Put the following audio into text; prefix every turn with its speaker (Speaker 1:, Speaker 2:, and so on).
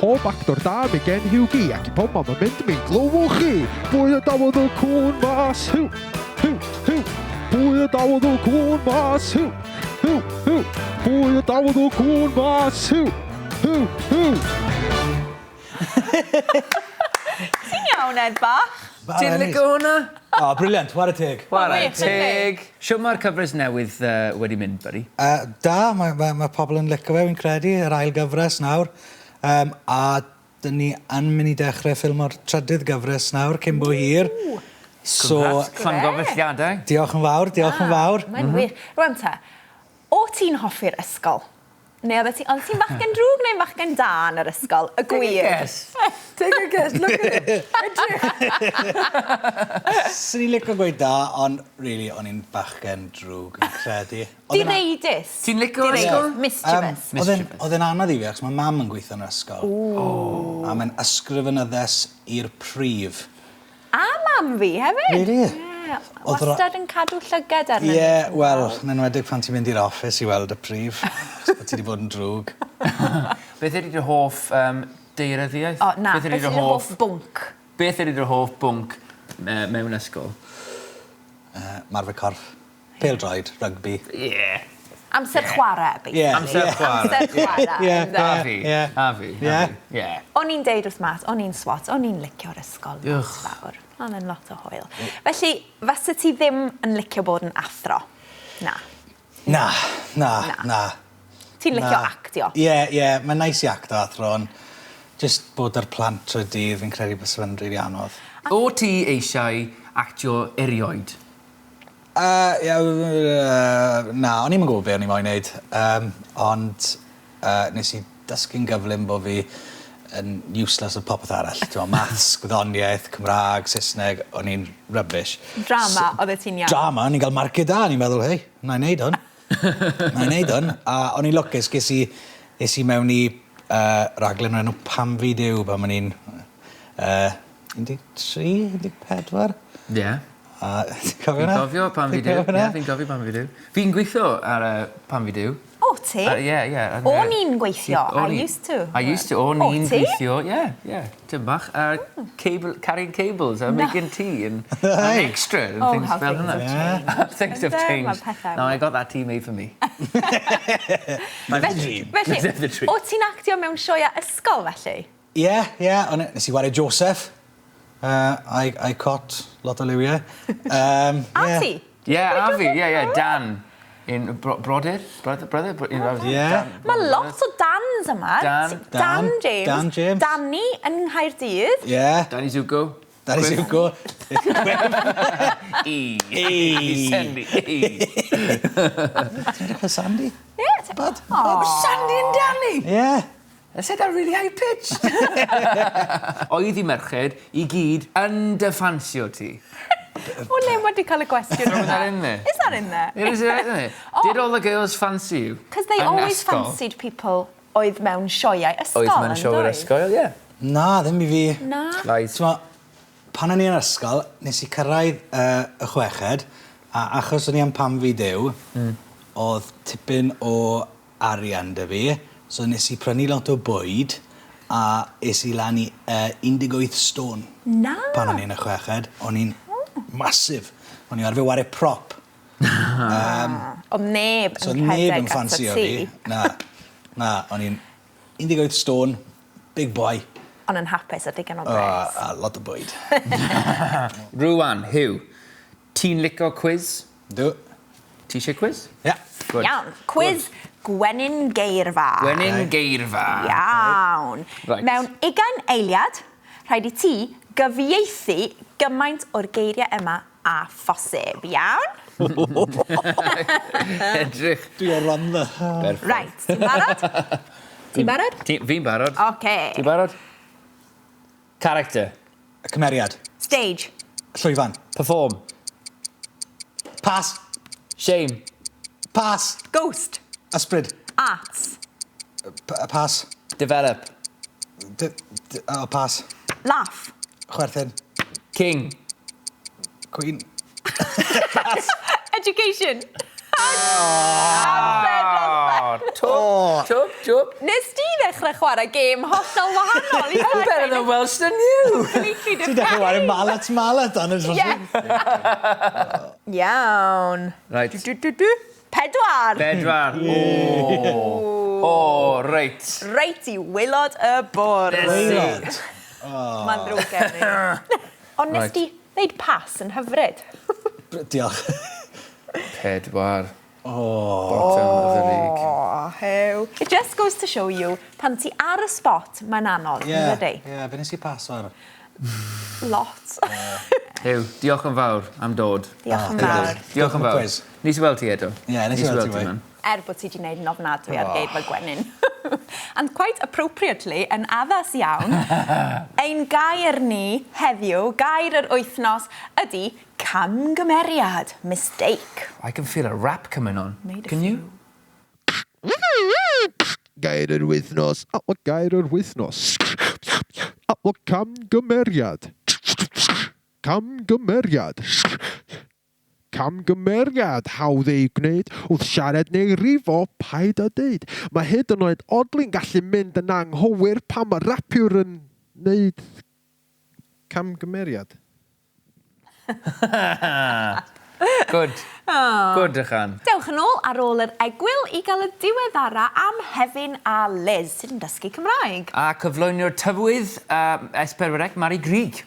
Speaker 1: pob actor da mi gen Huw Gee, ac i pob mam yn mynd mi glywch chi. Pwy a dawodd y cŵn mas? Huw, Huw, Huw. Pwy a dawodd y cŵn mas? Huw, Huw, Huw. Pwy a dawodd y cŵn mas? Huw, Huw, Huw.
Speaker 2: Ti'n iawn, Ed bach?
Speaker 3: Ti'n lico hwnna?
Speaker 4: O, brilliant, ware teg.
Speaker 3: Ware teg. Shwt mae'r cyfres newydd wedi mynd, buddy?
Speaker 4: Da, mae ma' ma' pobl yn lico fe, fi'n credu, yr ail gyfres nawr. Um, a dyn ni yn mynd i dechrau ffilmo'r trydydd gyfres nawr, cyn bo hir.
Speaker 3: So... Congrats, llongyfarchiadau.
Speaker 4: Diolch yn fawr, diolch yn fawr.
Speaker 2: Mae'n wych. Rwan te, o ti'n hoffi'r ysgol? Neu oeddet ti... Oeddet ti'n fachgen drwg neu'n fachgen da yn yr ysgol? Y gwir.
Speaker 3: Take a guess. Take a guess, look at him. Edrych.
Speaker 4: Swn i'n licio gweud da, ond really, o'n i'n bachgen drwg, yn credu.
Speaker 2: Direidus.
Speaker 3: Ti'n licio'r ysgol?
Speaker 2: Mischievous.
Speaker 4: Oedd e'n anodd i fi, achos mae mam yn gweithio yn yr ysgol. Ww. A mae'n ysgrifenyddes i'r prif.
Speaker 2: A mam fi hefyd.
Speaker 4: Really?
Speaker 2: Ie. Wastad yn cadw llygad arnon ni.
Speaker 4: Ie, wel, yn enwedig pan ti'n mynd i'r office i weld y prif. Achos bod ti 'di bod yn drwg.
Speaker 3: Beth ydi dy hoff yym daearyddiaeth?
Speaker 2: O na, beth ydi dy hoff bwnc?
Speaker 3: Beth ydi dy hoff bwnc mewn ysgol?
Speaker 4: Ymarfer corff. Pêl-droed, rygbi.
Speaker 3: Ie.
Speaker 2: Amser chwarae, basically.
Speaker 4: Ie.
Speaker 3: Amser chwarae.
Speaker 2: Amser chwarae.
Speaker 4: Ie.
Speaker 2: Ynde?
Speaker 3: A fi.
Speaker 4: Ie.
Speaker 3: A fi.
Speaker 4: Ie.
Speaker 3: Ie.
Speaker 2: O'n i'n deud wrth Matt, o'n i'n swat, o'n i'n licio'r ysgol lot fawr. Oedd e'n lot o hwyl. Felly, fase ti ddim yn licio bod yn athro? Na.
Speaker 4: Na, na, na.
Speaker 2: Ti'n licio actio?
Speaker 4: Ie, ie, mae'n neis i acto athro, ond jyst bod 'da'r plant trwy'r dydd, fi'n credu byse fe'n rili anodd.
Speaker 3: O' ti eisiau actio erioed?
Speaker 4: Yy ie yy na o'n i'm yn gwbo be' o'n i moyn neud yym ond yy nes i dysgu'n gyflym bo' fi yn useless at popeth arall t'mo' maths, gwyddoniaeth, Cymra'g, Sysneg, o'n i'n rubbish.
Speaker 2: Drama oddet ti'n iawn?
Speaker 4: Drama o'n i'n ga'l marcie da o'n i'n meddwl hei 'nai neud hwn. 'Nai neud hwn a o'n i'n lwcus ges i es i mewn i yy raglen o'r enw Pam Fi Duw pan o'n i'n yy 13, 14.
Speaker 3: Ie.
Speaker 4: A ti'n cofio 'na?
Speaker 3: Fi'n cofio Pam Fi Duw. Ie fi'n cofio Pam Fi Duw. Fi'n gwitho ar yy Pam Fi Duw.
Speaker 2: O ti?
Speaker 3: Yy ie ie.
Speaker 2: O'n i'n gweithio. I used to.
Speaker 3: I used to o'n i'n gweithio ie ie tym bach ar cable carrying cables a making tea and an extra and things fel hwnna. Things have changed. Now I got that tea made for me.
Speaker 2: Felly, felly, o' ti'n actio mewn sioeau ysgol felly?
Speaker 4: Ie, ie, o'n i... Nes i ware Joseph. Yy I I caught lot o liwie. Yym ie.
Speaker 2: A ti?
Speaker 3: Ie, a fi, ie, ie, Dan. Un bro- brodyr? Brother, brother?
Speaker 4: Ie.
Speaker 2: Ma' lot o Dans yma.
Speaker 3: Dan.
Speaker 2: Dan James.
Speaker 4: Dan James.
Speaker 2: Danny yng Nghaerdydd.
Speaker 4: Ie.
Speaker 3: Danny Zuko.
Speaker 4: Danny Zuko.
Speaker 3: E. E. Sandy. E.
Speaker 4: Ti'n edrych fel Sandy?
Speaker 2: Ie.
Speaker 4: Bad.
Speaker 3: O. Sandy and Danny!
Speaker 4: Ie.
Speaker 3: I said that really high pitched. Oedd i merched i gyd yn dy ffansio ti?
Speaker 2: O le ma' 'di cael y gwestiwn
Speaker 3: yna? Is that in there?
Speaker 2: Is that in there?
Speaker 3: Is it in there? Did all the girls fancy you?
Speaker 2: Cos they always fancied people oedd mewn sioeau ysgol,
Speaker 3: Oedd mewn sioeau ysgol, ie.
Speaker 4: Na, ddim i fi.
Speaker 2: Na?
Speaker 3: Lies.
Speaker 4: T'mo', pan o'n i yn ysgol, nes i cyrraedd yy y chweched, a achos o'n i yn Pam Fi Duw, o'dd tipyn o arian 'da fi, so nes i prynu lot o bwyd a es i lan i yy 18 stone.
Speaker 2: Na!
Speaker 4: Pan o'n i yn y chweched, o'n i'n massive. O'n i arfer ware prop.
Speaker 2: Yym. O'dd neb yn rhedeg atat ti. So neb yn ffansio
Speaker 4: fi. Na. Na, o'n i'n 18 stone, big boy.
Speaker 2: Ond yn hapus a digon o bres.
Speaker 4: O, a lot o bwyd.
Speaker 3: Rŵan, Huw, ti'n lico cwis?
Speaker 4: Yndw.
Speaker 3: Ti isie cwis?
Speaker 4: Ia.
Speaker 3: Good.
Speaker 2: Iawn. Cwis Gwenyn Geirfa.
Speaker 3: Gwenyn Geirfa.
Speaker 2: Iawn.
Speaker 3: Reit.
Speaker 2: Mewn ugain eiliad, rhaid i ti gyfieithu gymaint o'r geiriau yma â phosib. Iawn?
Speaker 3: Edrych.
Speaker 4: Dwi o Rhondda.
Speaker 3: Perffaith.
Speaker 2: Reit, ti'n barod? Ti'n barod?
Speaker 3: Ti, fi'n barod.
Speaker 2: Oce.
Speaker 3: Ti'n barod? Character.
Speaker 4: Cymeriad.
Speaker 2: Stage.
Speaker 4: Llwyfan.
Speaker 3: Perform.
Speaker 4: Pass.
Speaker 3: Shame.
Speaker 4: Pass.
Speaker 2: Ghost.
Speaker 4: Ysbryd.
Speaker 2: Arts.
Speaker 4: P pass.
Speaker 3: Develop.
Speaker 4: D d oh, pass.
Speaker 2: Laugh.
Speaker 4: Chwerthin.
Speaker 3: King.
Speaker 4: Queen. Pass.
Speaker 2: Education. Amser dros ben.
Speaker 3: Twp, twp, twp.
Speaker 2: Nes di ddechrau? dechrau chwarae gêm hollol wahanol.
Speaker 3: I'm better than Welsh than you!
Speaker 2: Completely different
Speaker 4: Ti'n dechrau chwarae mallet mallet dan y
Speaker 2: Yeah. Iawn.
Speaker 3: Right.
Speaker 2: Du, du, du, du. Pedwar.
Speaker 3: Bedwar. O. O, reit.
Speaker 2: Reit i waelod y bwrdd.
Speaker 4: Waelod.
Speaker 2: Mae'n ddrwg gen i. Ond nes di ddeud pas yn hyfryd.
Speaker 4: Diolch.
Speaker 3: Pedwar. O. Bottom of the league.
Speaker 2: O, hew. It just goes to show you, pan ti ar y spot, mae'n anodd,
Speaker 4: Ie,
Speaker 2: yn dydi?
Speaker 4: ie, be nes i paso ar?
Speaker 2: Lot.
Speaker 3: Huw, diolch yn fawr am dod.
Speaker 2: Diolch yn fawr.
Speaker 3: Diolch yn fawr.
Speaker 4: Quiz.
Speaker 3: Neis i weld ti eto.
Speaker 4: Ie, neis i weld ti, mate.
Speaker 3: man.
Speaker 2: Er bod ti wedi gwneud yn ofnadwy ar geirfa gwenyn. And quite appropriately, yn addas iawn, ein gair ni heddiw, gair yr wythnos, ydy camgymeriad, mistake.
Speaker 3: I can feel a rap coming on.
Speaker 2: Made a
Speaker 3: Can you?
Speaker 1: Gair yr wythnos. O, gair yr wythnos. O, camgymeriad. Camgymeriad. Camgymeriad hawdd ei gwneud wrth siarad neu rifo, paid â deud. Mae hyd yn oed odli'n gallu mynd yn anghywir pan mae rapiwr yn neud camgymeriad.
Speaker 3: Good. Good, ychan.
Speaker 2: Dewch yn ôl ar ôl yr egwyl i gael y diweddara am Hefin a Liz sydd yn dysgu Cymraeg.
Speaker 3: A cyflwyno'r tywydd, uh, S4C, Mari Grug.